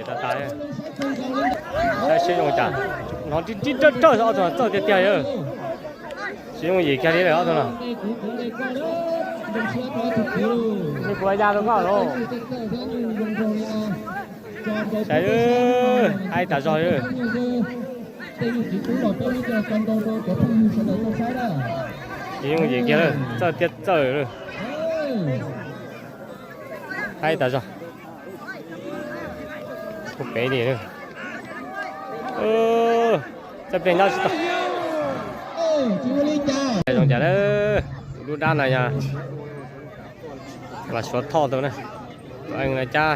Tas tas, saib seb zoo cas. Hnov rib rib rawj rawj, ob tug no txawj tiag tiag li. Tsis yooj yim kiag li lawm ob tug no. Kuv ya rau koj los. Saib, haib tas zog li. Tsis yooj yim kiag, txawj tiag txawj. Haib tas zog. Kuj pem li. Txawj pliag nyob tsis tau. Zoo cas lawm, tus dub dab no yog Vam Suav Thoj tus na. Tus eej no cab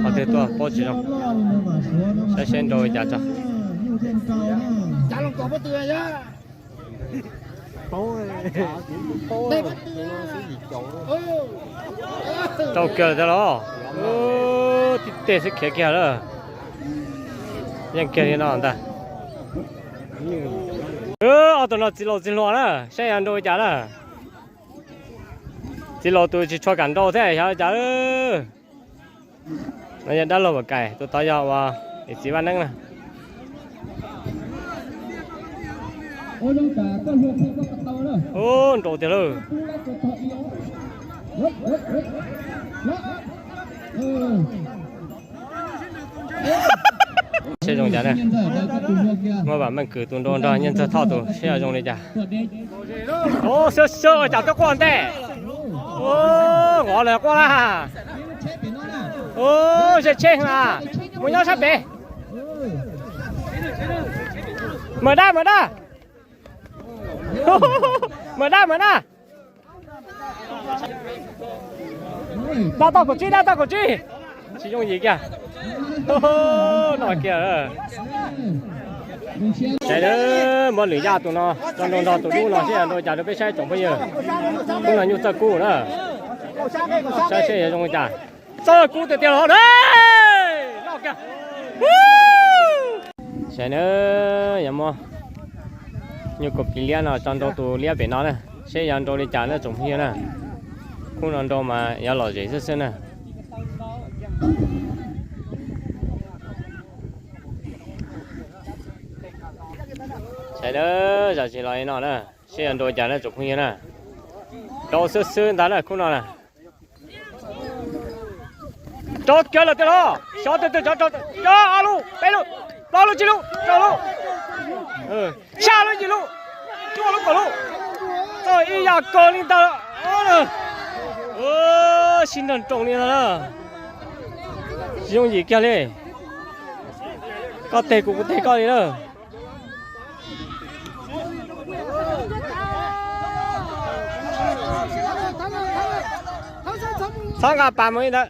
qhov twg tuaj paub tsis zoo. Saib seb nrau li cas tso. Rau kiag lawm thiab los. Tib teg xwb khiav kiag lawm. Yeej kiag li no ntag. Ob tug no txiv laus txiv hluas na, saib yog nrau li cas na. Txiv laus tus tsis tshua kam nrau thiab xyov li cas. No yog dab laug Vam Kais, tus tod yog ua niam txiv Vaj Neeb na. Ub, nrau tiag lauj. Seb zoo cas na. Muab Vam Meej Kwm tus nrau nrog Nyiaj Ntxawg Thoj tus seb yog zoo li cas. Ub, xyov xyov ua cas tuaj quaj ntej. Ub, ngov lawm quaj lawm. Ub, zej tsheb heev a. Mus nyob sab pem. Mawm dab, mawm dab. Mawm dab, mawm dab. Dab toj kaum tsib, dab toj kaum tsib. Tsis yooj yim kiag. No kiag. Saib, muab Lwm Yaj tus no tso nrau nrog tus dub no seb yog nrau cas rau peb saib tsoom phooj ywg. Hnub no nyuj txawj kub na. Saib seb yog zoo li cas. Txawj kub tiag tiag los na. Saib na, yog muab nyuj kaus pis liab no tso nrau tus liab pem no na, seb yog nrau li cas na tsoom phooj ywg na. Khub no nrau mas yuav lom zem xwb xwb na. Saib na, zam tsis los li no na, seb yog nrau li cas na tsoom phooj ywg na. Nrau xwb xwb ntag na khub no na. Rau kiag lawm tiag los, xyov twg twg, rau, rau, ob lub, peb lub, plaub lub, tsib lub, rau lub, xya lub, yim lub, cuaj lub, kaum lub. Txawj ib yam kawg li ntag. Sib nrog nroos li ntag na. Tsis yooj yim kiag li. Koj teg kuv, kuv teg koj li na. Txhob nqa pas mus li ntawd.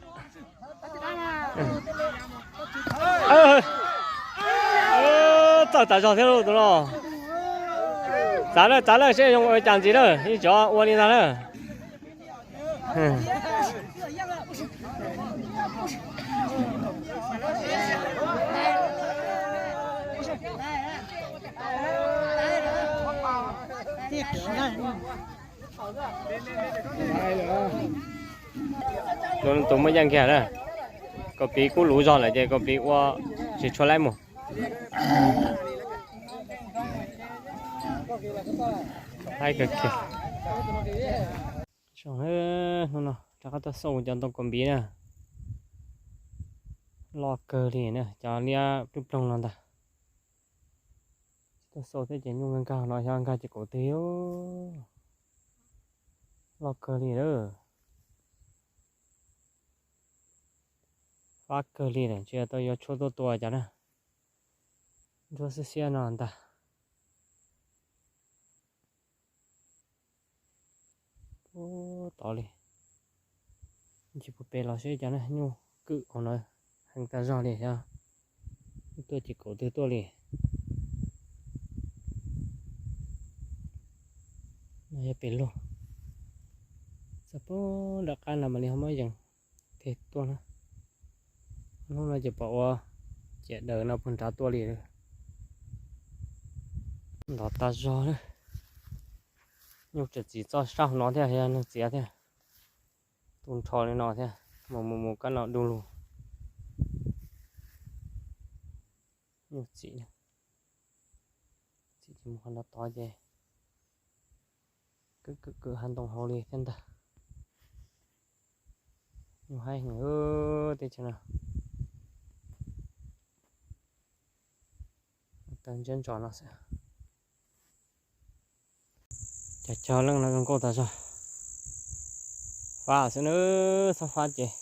Txawj tas zog thiab lauj tus no. Txav lawm, txav lawm seb zoo ua cas ntxiv na, ib tsov ua li ntag na. Tus muaj yeej kiag na. Kaus piv kub luv zog lawm ces kaus piv ua tsis tshua laib mus. Hnub no rov qab tuaj xauj cov ntoo kaus piv na. Loj kawg li na, cov liab ploog ploog no ntag. Tuaj xauj thiab ces nyuj nkag nkag no xyov nkag ces kaum twg. Loj kawg li lawm. Fab kawg li lawm, ntshe tau yuav tshuaj tuaj tua cov na. Ntsuab xiab xiab no ntag. Puag tod li. Ntsis puag pem los seb cov na, nyuj kwm hauv no heev tas zog li xyov tuaj ces kaum twg tuaj li. No yog pem lug. Txog puag nram qab no mam li ho muab yees tig tuaj na. Hnub no ces pom ua ciam daws no puag nrad tuaj li. Ntov tas zog na. Nyuj tseem txiv txoj sab hauv no thiab, yog neeg txiav thiab. Tu nrho li no thiab, mus mus mus kab no du lug. Nyuj txim, txim ces mus qhov no tod ces kwm kwm kwm hav ntoo hauv li thiab ntag. Nyuj haib heev teb chaws no. Taw ntsiab ntsos no xwb. Cov cog leej no zoo nkauj tas zog. Fab xwb na, txhob fab ces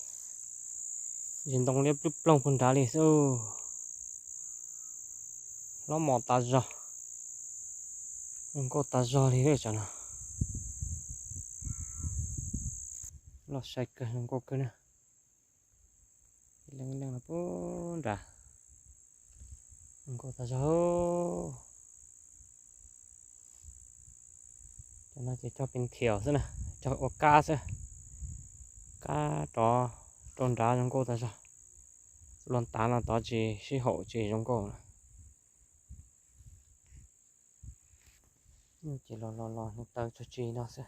zis ntoo liab plub ploog puag nrad li xwb. Hlob mos tas zog, zoo nkauj tas zog li lawm tsam no. Loj sai kawg, zoo nkauj kawg na. Leej leej no puag nrad, zoo nkauj tas zog. Cov no ces cog pes thiaus xwb na, cog ua kab xwb. Kab rov rau nrad zoo nkauj tas zog. Luag tav no tod tsis sib haum tsis zoo nkauj na. Ces los los los taw tsog tsis no xwb.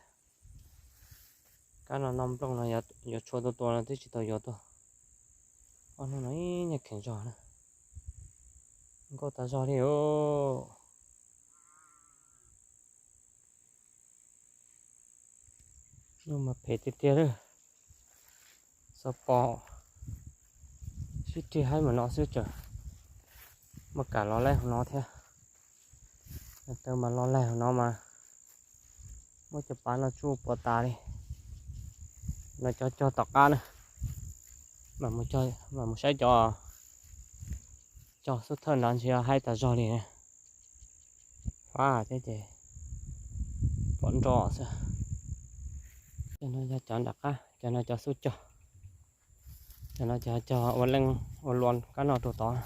Kab no no nplooj no yuav tshua tua tua no twb tsis tau yuav tuaj. Ob hnub no ib nyuag kheev zog na. Nkauj tas zog li os. Nyuj mas phem tiag tiag lawm. Xov pos sib rig haib mas no xwb tseem muaj kam los laij hauv no thiab. Taw mas los laij hauv no mas muab cov pav no tsuj puas tas li. No cov cog tom qab na, mam mus saib cov cog xub thawj nrad ntshe haib tas zog li na. Fab thiab ces pom nro xwb. Cov no yog cov nram qab, cov no cov xub cog. Cov no cov cog ua leej ua luam kab no rau tod.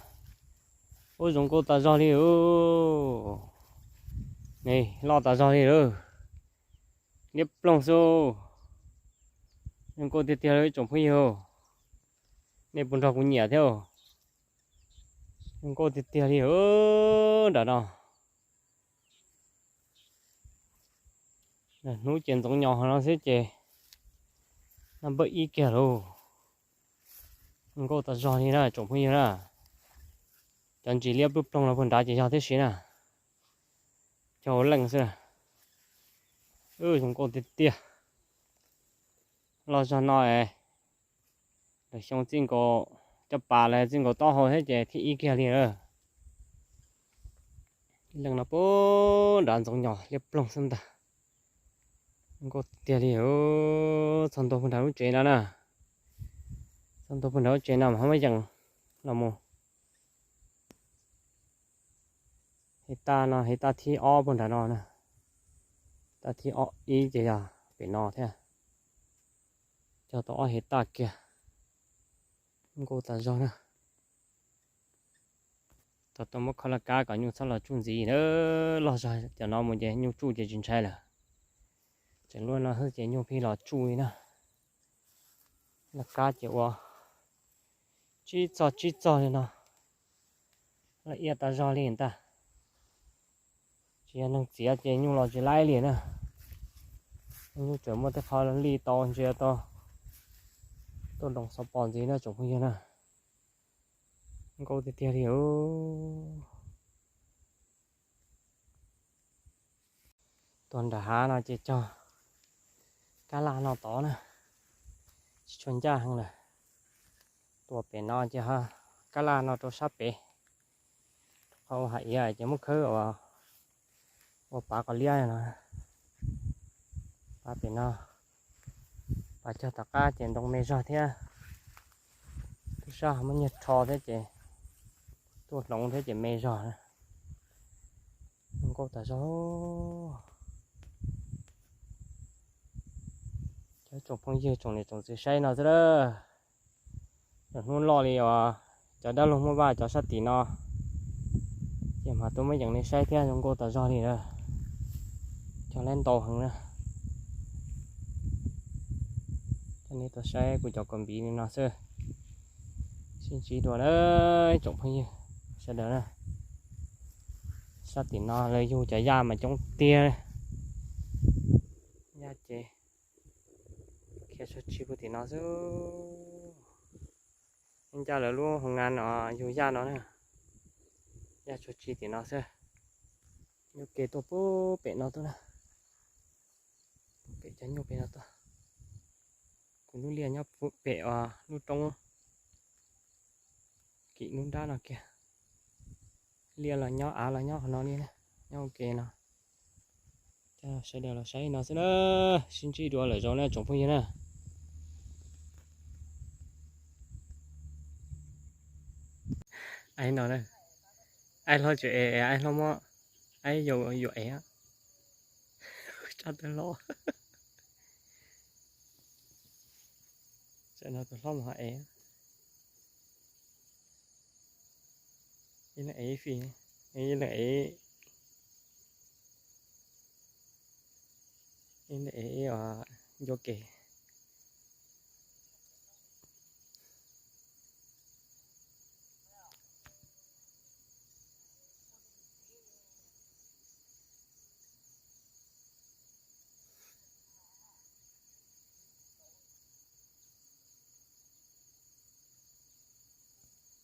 Ub, zoo nkauj tas zog li os. Ne, loj tas zog li lawm. Liab ploog xwb. Zoo nkauj tiag tiag li ib tsoom phooj ywg. Nej puas nrog kuv nyiam thiab? Zoo nkauj tiag tiag li os nram no. Hnub ces ntxoov nyos hov no xwb ces npaj ib kiag lauj. Zoo nkauj tas zog li na tsoom phooj ywg na. Cov ntsis liab plub ploog no puag nrad ces yog thiab si na. Cog ua leej xwb. Zoo nkauj tiag tiag. Los zog no es lawv xyoo txij nkaus cov pas lawv txij nkaus taub hau thiab ces thiaj ib kiag li lawm. Leej no puag nrad ntxoov nyos liab ploog xwb ntag. Nkauj tiag li. Txog ntua puag nrad lub tsev no na. Txog ntua puag nrad lub tsev no mas ho muab yees los mus. Hais tag no hais tag thib ob puag nrad no na. Tag thib ob ib ces yog pem no thiab. Cog tau ob hais tag kiag. Nkauj tas zog na. Tau tau muab khob laj kab kom nyuj txhob los tsuj ntxiv na. Loj zog cov no mus ces nyuj tsuj ces tsis ntshai lawm. Tseem luaj no xwb ces nyuj pheej los tsuj li na. Laj kab ces ua tsib txoj tsib txoj li no. Laj iab tas zog li ntag. Tsis yog neeg txiav ces nyuj los tsis laib li na. Nyuj tseem muaj tej qho lij tau ntsia tau tuaj doos xov pos ntxiv na tsoom phooj ywg na. Nkauj tiag tiag li. Tuaj nram hav no ces cog kab laj no tod na, tsis tshua ncaj heev lawm. Tuaj pem no ces kab laj no rau sab pem, qhov ua hav iav ces muab khawb ua pav qos liab no. Pav pem no, pav cog tom qab ces ntoo me zog thiab. Tub sab muab nyiag rho thiab ces tuaj hloov thiab ces me zog na. Nkauj tas zog. Cov tsoom phooj ywg tsoom niam tsoom txiv saib no xwb lawm. Lwm hnub loj li os, cov dab laug muaj vaj cov sab tim no ces mam tuaj muab yees nej saib thiab. Zoo nkauj tas zog li lawm. Cog laib ntau heev na. Coj nej tuaj saib kuv cov kaus npiv li no xwb. Sib ntsib dua na tsoom phooj ywg sawv daws na. Sab tim no lawv yug cov yaj mas coob tiag. Yaj ces khiav tso tseg puag tim no xwb. Ncaj lawv lub hoo ngan no yug yaj no na. Tsuag tsi tim no xwb. Nyuj ke tuaj pem no tuaj na. Pem cov nyuj pem no tuaj. Kuv lub liaj nyob pem lub roob kim lub nrab no kiag. Liaj los nyob, av los nyob qhov no li na, nyob ua ke no. Coj sawv daws los saib no xwb na, sib ntsib dua lwm zaus na tsoom phooj ywg na. Aib no na, aib hlob tseem ev, aib hlob muab, aib yuam ev. Tsab tawg hlob. Tam no tus hlob mus ho ev. Ib leeg ev ib fij, ib leeg ev, ib leeg ev ib ncua ke.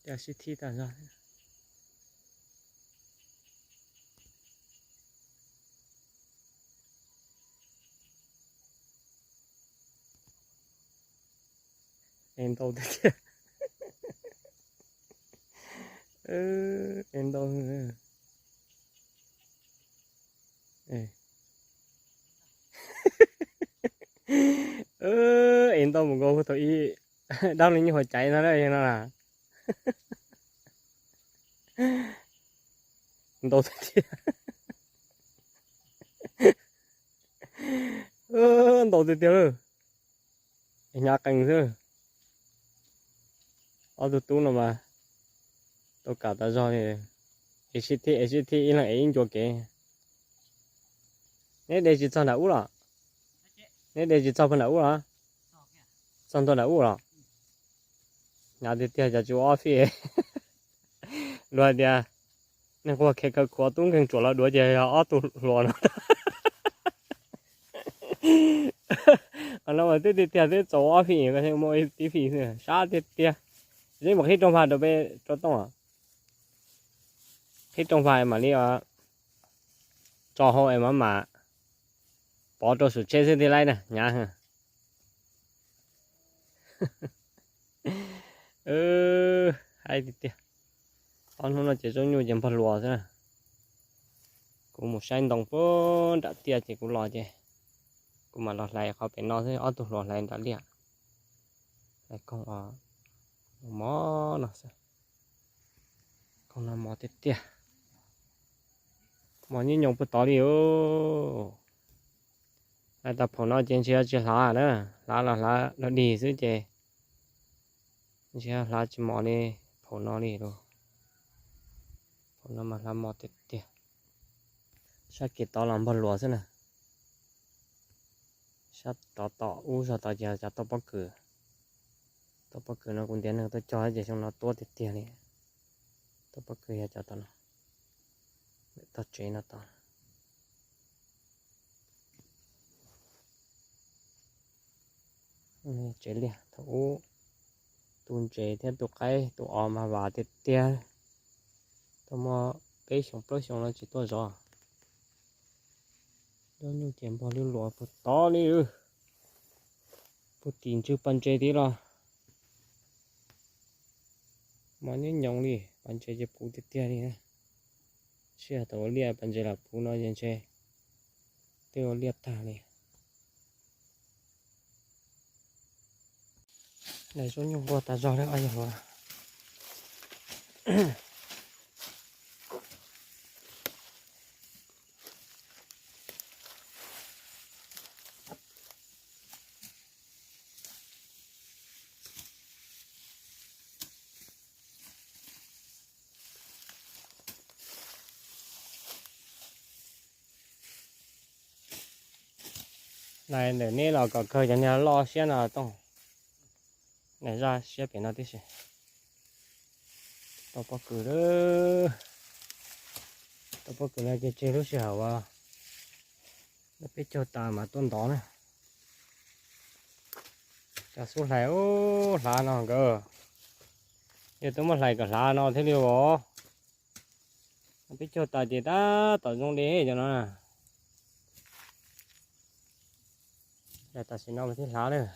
Cov sib thib tas zog. Ev ntau tiag tiag. Ev ntau. Ev ntau mus nkaus thaum ib dab li nyuj huam caiv no na, no na. Ntau tiag tiag. Ntau tiag tiag lawm. Hnyav qees xwb. Ob tug tub no mas tau kam tas zog li. Es sib thib, es sib thib ib leeg es ib ncua kev. Neb de tsis txog nram ub los? Neb de tsis txog puag nram ub los? Txog ntua nram ub los? Hnyav tiag tiag, cov tsis ua ob fij. Luag hais tias neeg quag khe kaw khuav tub nkeeg tsuam los duav ces yog ob tug hluas no. Qhov no mas twb tiag tiag, twb txaus ob fij, muaj tib fij xwb, sab tiag tiag. Zeb mus qhib rooj vag rau peb rau tooj. Qhib rooj vag mam li tso hau es mam mam pov rau saum tsheb xwb thiaj laib na, hnyav. Haib tiag tiag. Ob hnub no ces zaub nyuj ces npog hluas xwb na. Kuv mus saib ntoo puag nram tiaj ces kuv los ces kuv mam los hlais qhov pem no xwb, ob tug hluas hlais nram liaj. Hlais koog mos no xwb. Koog no mos tiag tiag. Mos nyob nyoos puag tod li os. Hlais tau phaum no ces ntshe tsis hlav na, hlav los hlav dog dig xwb ces ntshe hlav tsis mos li phaum no li lauj. Phaum no mas hlav mos tiag tiag. Sab kev tod los npog hluas xwb na. Sab tod tom ub zog tod ces cov toj pob kws. Toj pob kws no kuv ntiav neeg tuaj cog ces xyoo no tuab tiag tiag li. Toj pob kws yog cov tom no, toj tsev no tod. Tsev liaj thaum ub, tu ntses thiab tu qaib tu os mas vam tiag tiag. Tau muaj peb xyoo plaub xyoo no tsis tuaj zov. Zaub nyuj ces npog lub luas puag tod li. Puag tim ntswg pas ntses tid los mos nyob nyoos li, pas ntses ces puv tiag tiag li. Sij hawm thaum ua liaj pas ntses los puv no ces ntshe twb ua liaj tag li. Hlais zaub nyuj npog tas zog li os yog hluas. Hlais ntawm neb los kom kawg cov niag loj siab no tooj. Hlais zaj siab pem no tib si. Tau pob kws lawm. Tau pob kws no ces tseg lub sij hawm uas peb caug tas mas tuaj ntov na. Cov xub hlais ub hlav no nkawd, yog twb muab hlais kom hlav no thiaj li os. Peb caug tas ces tab tom zoo li cov no na. Tam sim no mas thiaj hlav lawm.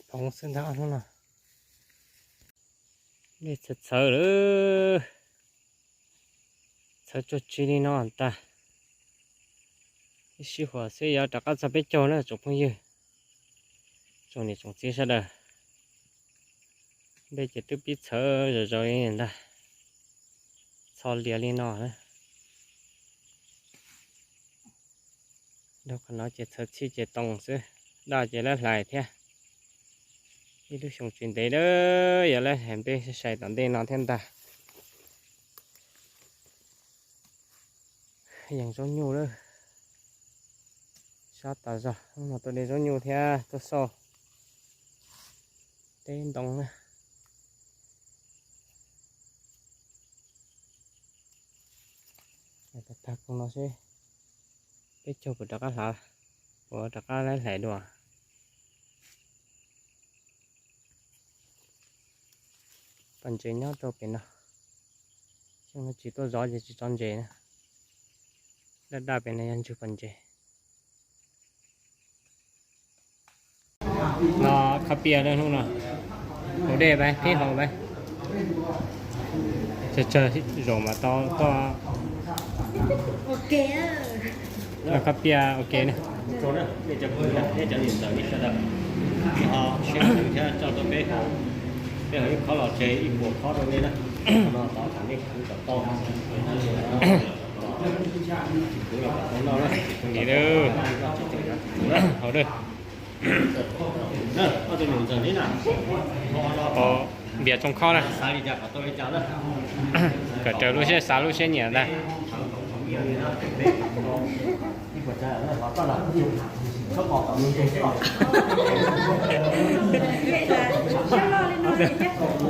Phoov xwb ntag hnub no. Dej txhawv txhawv lawm. Txhawv tsuag tsi li no ntag. Ib sij huam xwb yuav rov qab txog peb caug na tsoom phooj ywg, tsoom niam tsoom txiv sawv daws. Dej ces twb pib txhawv zom zaws li ntag. Txho lias li no na. Rau qhov no ces txhawv txhij ces toos xwb, daj ces lawv hlais thiab. Ib lub xyoo tsis ntev lawm yog lawv hlais nplej sai sai tom ntej no thiab ntag. Yeej zaub nyuj lawm. Sab tas zog, hnub no tuaj de zaub nyuj thiab tuaj xauj teb ntoo na. Tag koog no seb peb caug puas rov qab hlav, puas rov qab hlais dua. Pom ntses nyob rau pem no. Xyoo no tsis tuaj zov ces tsis tso ntses na. Daj daj pem no yog ntswg pom ntses. No khab pias hnub no, haus dej peb, peb haus peb. Tsawg tsawg zaum mas tau koj. Khab pias ok ne. Peb haus ib khob los tseg ib puas khob rau nej na. Haus dej. Npias tsoo khob na. Kom raws lub siab xav lub siab nyiam ntag.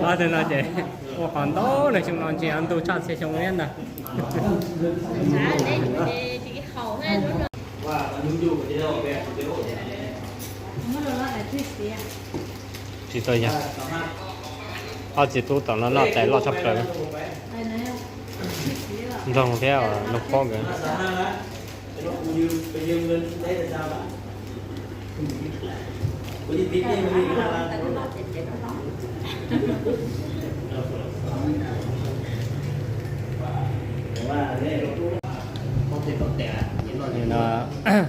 Ob tug no ces ua qhov ntau na, xyoo no ntsia ntug tshaj txhia xyoo thiab ntag. Tsis tau yog. Ob txiv tub tom no noj tais loj tshaj plaws. Nroog thiab Nuj Phob nkawd. No,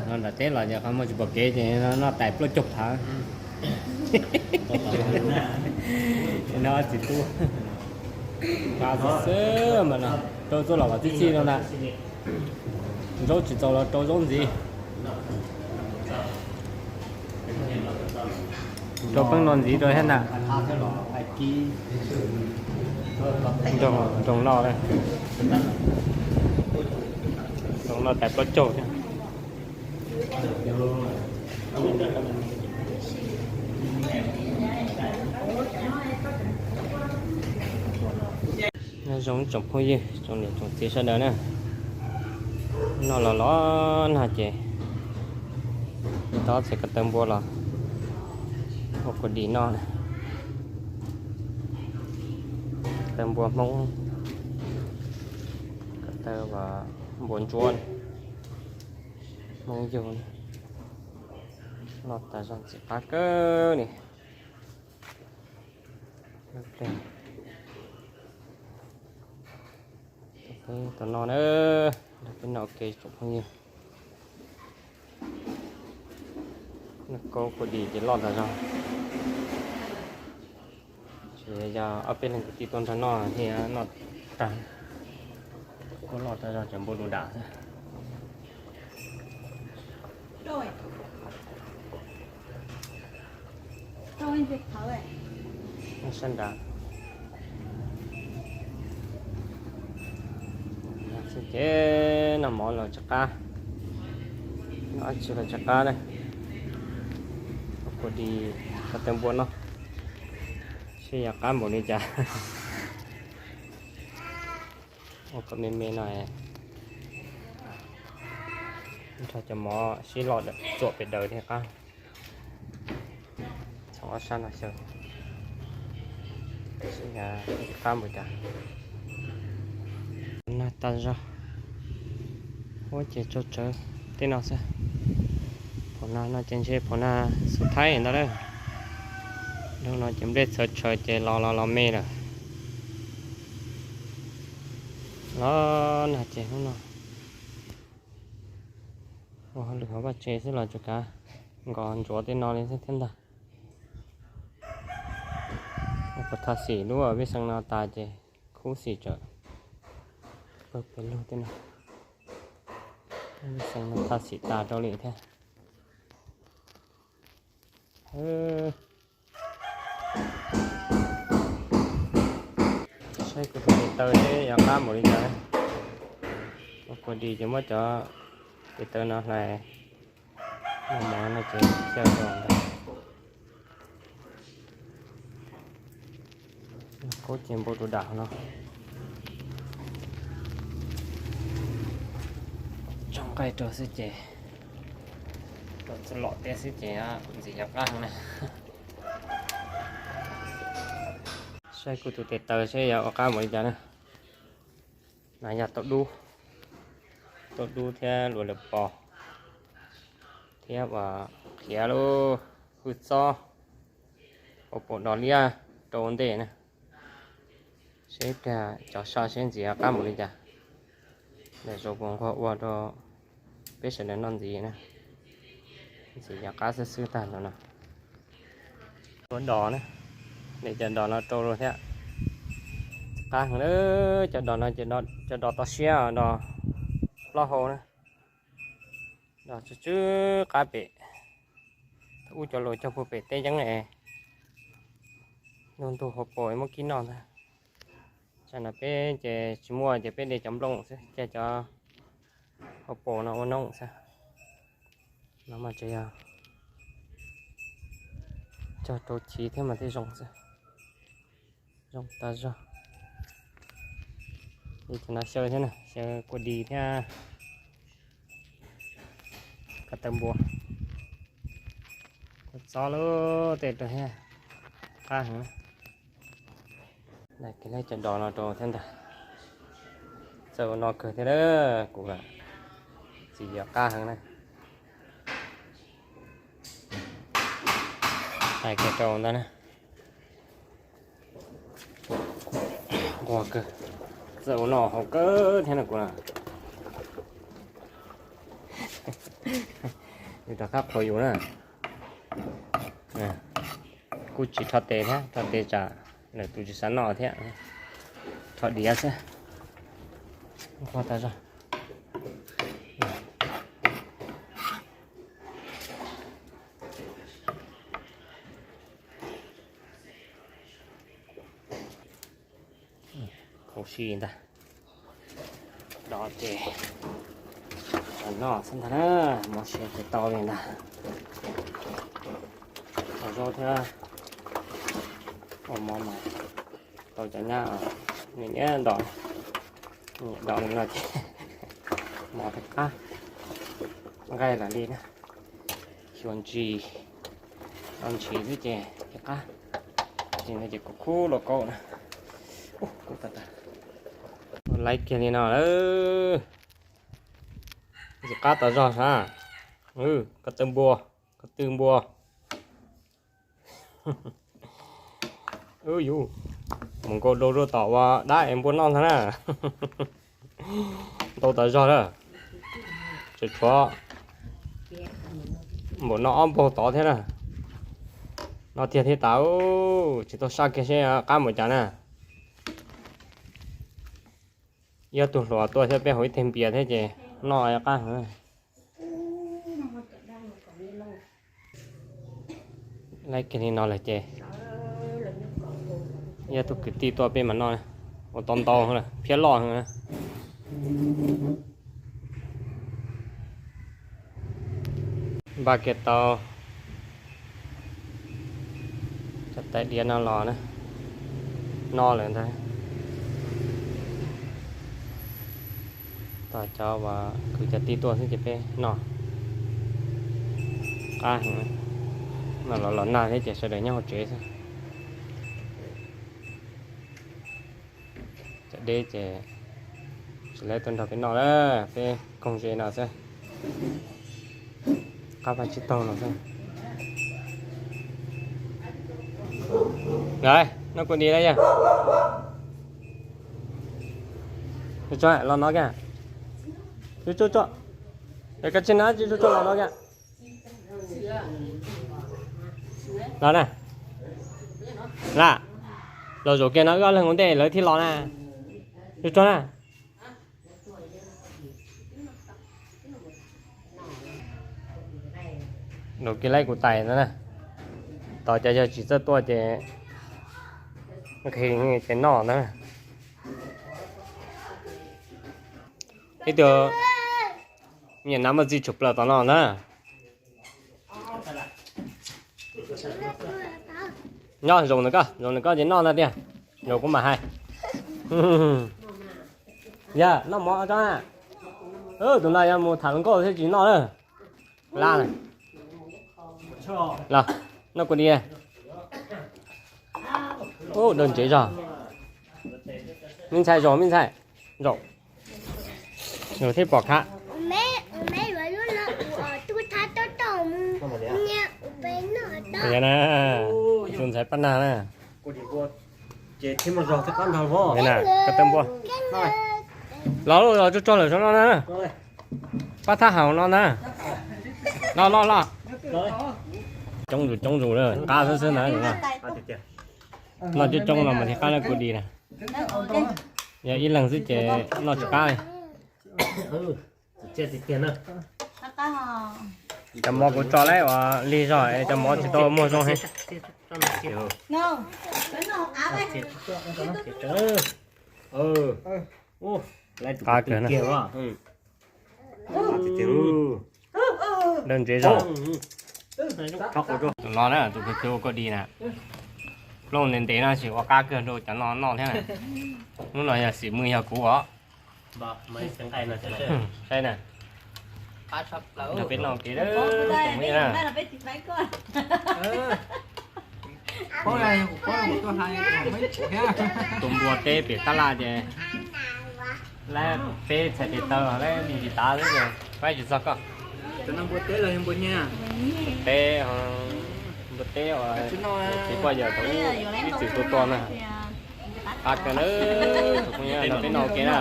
no nram teb los ces qhov muaj tsis pom kev ces noj tais plaub caug phav. No txiv tub, xwb mas no rau txuj los kom txi txij no ntag. Zaub tsis txaus los rau zaub ntxiv. Rau peeb no ntxiv rau thiab ntag. Nroog no, nroog no tais plaub caug thiab. Nyob zoo tsoom phooj ywg tsoom niam tsoom txiv sawv daws na. Noj los los nag ces tau txiav ko taw npua los ua kua dis noj. Ko taw npua Hmoob, ko taw npua ntsuab Hmoob yug. Loj tas zog ntxim qab kawg li. Peb tus no na, peb noj ua ke tsoom phooj ywg. Noj kaub kua dis ces loj tas zog. Tsis yog ob peb leeg kwv tij tuaj nrog noj thiab noj tag. Kuj loj tas zog tseem npua du dam xwb. Sab nrad. Ces noj mov los tsis qab, noj dab tsi los tsis qab na. Ua kua dis ko taw npua noj, seb yog qab npaum li cas. Ua kom me me no, nrog cov mov sib loj txuam pem daws thiaj qab. Sab no xyaw, qab npaum cas. Nag tag zog, huab ces tsau tsawv tej no xwb. Phaum nag no ces ntshe phaum nag xub thaib ntag lawm. Hnub no ces nplej txhawv tshaws ces los los los me lawm. Los nag ces hnub no ua hauj lwm hauv vaj tsev xwb los tsuas kav nkos ntsuav tej no li xwb thiab ntag. Kuv thaj xim lub vij xees no tas ces khub xim tsawm pawg pes lug tej no. Vij xees no thaj xim tas rau li thiab. Saib kuv tus tes taw seb yuav qab npaum li cas. Ua kua dis ces muab cov tes taw no hlais mos mos no ces xyaw rau ntawd. Kub ces npau rau dam no. Tso nqaij rau xwb ces, rau txoj lom teb xwb ces ntxim yuav qab heev na. Saib kuv tus tes taw seb yuav ua qab npaum li cas na. No yog tauj dub, tauj dub thiab luas lwm pos, thiab uas qhiav lub hwj txob, hauv paus dos liab rau ua ntej na. Seb pliag cov saj seb ntxim yuav qab npaum li cas. Lawv zaum puas nquag ua rau peb sawv daws noj ntxiv na. Ntxim yuav qab xwb xwb tag ntawd no. Ua dos na, de cov dos no rau thiab. Qab heev na, cov dos no ces cov dos toj siab, dos plaub hau na. Dos tsw tsw qab pem, ub cov laus cog puag pem teb yeeb es, ntuj ntuj hauv paus muab kib noj ntag. Tsam no peb ces tsis muaj ces peb de cov nplooj xwb, cia cov hauv paus no ua noob xwb. No mas tsuas yog cog rau chiv thiab mas thiaj zoo xwb. Zoo tas zog. Li cov no xyaw thiab na, xyaw kua dis thiab ko taw npua, kua txob lub tej rau thiab, qab heev. Nai kiag cov dos no rau thiab ntag. Txawj ua no kawg thiab lawm, kuv ntxim yuav qab heev na. Nai kiag rau ntag na. Nquag kawg, txawj ua no haum kawg thiab no kuv na. Yus rov qab qhuas yus na. Kuj tsis rho tes thiab, rho tes tsam lwm tus tsis xav noj thiab. Rho diav xwb. Nquag tas zog. Khuv si ntag. Dos ces noj xwb ntag na, mob siab ces tau li ntag. Ua zaub thiab ua mov mas tau cov nyab, nws niaj dos, niaj dos li no ces mov thiaj qab, nqaij lam li na. Xyuas ntsis, tau ntsis xwb ces thiaj qab, tsis ntawd ces kuv khub lauj kaub na. Laib kiag li no lawm. Ntxim qab tas zog sas. Ko tw npua, ko tw npua. Yus mus nkaus rau rau tom ua dab es npua noj ntag na. Ntau tas zog na. Tseem tshuav npaum no ob npaug tod thiab na. No tiag thiab tas, tsis tau saj kiag seb qab npaum cas na. Ib tug hluas tuaj thiab peb haus ib teg npias thiab ces noj qab heev. Laib kiag li no lawm ces ib tug kwv tij tuaj peb mas noj ua tau ntau phiab loj heev. Npaj kiag tau cov tais diav no los na, noj lawm ntag. Tos cov uas kwv cov tij tuaj xwb ces peb noj. Qab heev. No los los nag thiab ces sawv daws nyob hauv tsev xwb. Cov deb ces tsis lawv tuaj nrog peb noj lawm, peb koog ze no xwb. Qab paj tsib taug no xwb. Noj kuv di lawm yog. Tso los no kiag. Tso tso. Koj tsis na, tso tso los no kiag. Los na. Los, los zaum kiag no wb ob leeg ua ntej lawv thiaj los na. Tso tso na. Zaum kiag laib kuv tais no na. Tos cov yog tsis txawj tuaj ces nqhis ces noj na. Ib tug me nyuam nav muaj txij tshum plaws tom no na. Nyob zoo nws koj, zoo nws koj ces noj ntag tiag. Zoo kuv mam hais. Yog noj mov tso na. Tus no yog mus tham hluas nkauj thiab tsis noj na. Lab na. Los, noj kuv di. Ub, dawb ntsev zog. Me ntxhais zaum, me ntxhais zaum. Zaum thiaj pom khab. Tus ntxhais paj nag na. Koj tawb npua. Los los tso tso lawm saum no na. Pab thab haum no na. Los los los. Coob zus coob zus, qab xwb xwb na. Noj coob coob no mas thiaj qab na kuv di na. Yog ib leeg xwb ces noj tsis qab li. Cov mov kuv tso lawm uas lig zog, cov mov tsis tau muag zoo heev. Qab kawg na. Dawb ntsev zog. Tus no na, tus kwv ua koj di na. Plooj ntev ntev no tsis ua qab kawg rau cov no noj thiab na. Hnub no yog xim mwj yog kuv os. Saib na. Nrog peb noj kev na. Tus npua teb pem tab laj ces lawv peb txhais tes taw lawv ntsis tav xwb ces pab tsis txog koj. Teb, npua teb uas txiv poj yawm thaum ub ib txwm tua tua na. Qab kawg na, tus phooj ywg, nrog peb noj kev na.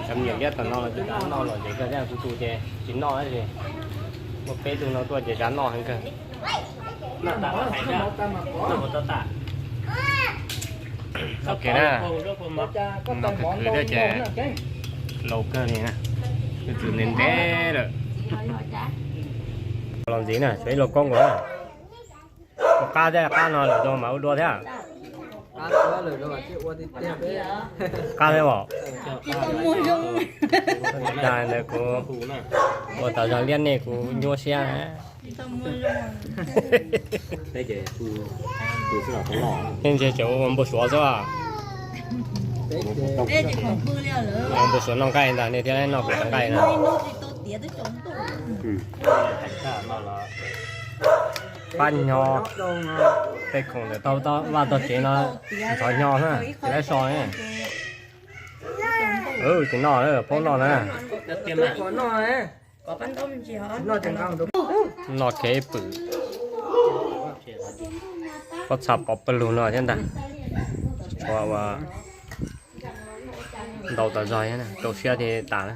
Cov me nyuam liab tom no los tsis kam noj los ces kawg thiab, kuv tus ces tsis noj li. Muaj peb tug no tuaj ces zam noj heev kawg. Ok na, no khwv khwv thiab ces laus kawg li na, tus ntev ntev lawm. Los ntxiv na, tshuav ib lauj koob nkaus na. Ua qab thiab, qab no lawm rau mas ua dua thiab. Qab thiab os. Dag ntawd kuv ua tas zog liab nej kuv nyuaj siab na. Yeej ntshe tseem ua npau suav xwb. Ua npau suav noj nqaij ntag, nej thiaj noj kuv cov nqaij na. Pab nyo, tej khoom ntawm tau vaj tau tsev no ntxhov nyo na, tsis laib so ne. Tsis noj, phaub noj na. Noj kev pwm, pob txha pov pawg lug no thiab ntag. Tshuav ua ntau tas zog, rau siab thiaj tas na.